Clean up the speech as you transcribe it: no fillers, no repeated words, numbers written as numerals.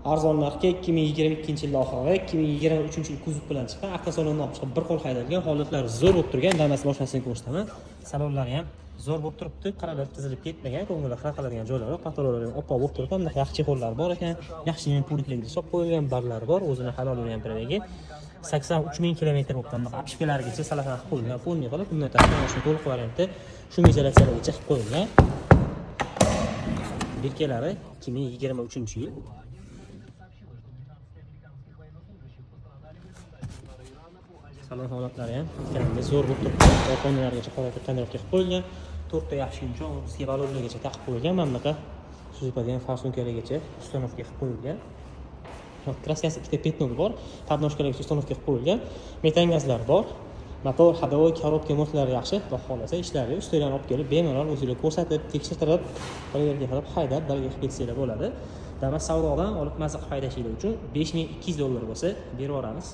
Arzon narxga 2022 yil oxiri, 2023 yil kuzov bilan chiqqan, avtosalondan olib chiqib, bir qo'l haydalgan, holatlari zo'r bo'lib turgan Damas mashinasini ko'rsataman. Salonlari ham zo'r bo'lib turibdi, qaralab tizilib ketmagan, ko'ngilga xira qiladigan joylari yo'q, потолок lari ham oppoq bo'lib turibdi. Bunaqa yaxshi чехол lar bor ekan, yaxshi пулик larga solib qo'yilgan, barlari bor, o'zini halol yurgan пробег i 83 000 kilometr bo'libdi. Bunaqa обшивка larigacha salafan qilib qo'yilgan, полный qilib. Bundan tashqari mashina to'liq variantda шумоизоляция largacha qilib qo'yilgan. Бирка lari 2023 yil. Сообщила, что 15 американских военнослужащих пострадали в результате удара Ирана по Salon holatlari ham aytganimdek zo'r bo'lib turibdi, balkonlargacha qoraytirib, тонировка qilib qo'yilgan, to'rtta yaxshi yumshoq bizga balonlargacha taqib qo'yilgan, mana bunaqa suzib форсунка largacha установка qilib qo'yilgan. Краска si ikkita пятно bor, подножка largacha установка qilib qo'yilgan, metan gazlar bor, motor, ходовой, коробка, motorlari yaxshi. Xudo xohlasa, ishlari ustalarni olib kelib, bemalol o'zinglar ko'rsatib, tekshirtirib, проверка qilib, haydab, dalaga qilib ketsanglar bo'ladi. Damas savdodan olib, maza qilib haydashinglar uchun 5200 dollar bo'lsa, berib yuboramiz.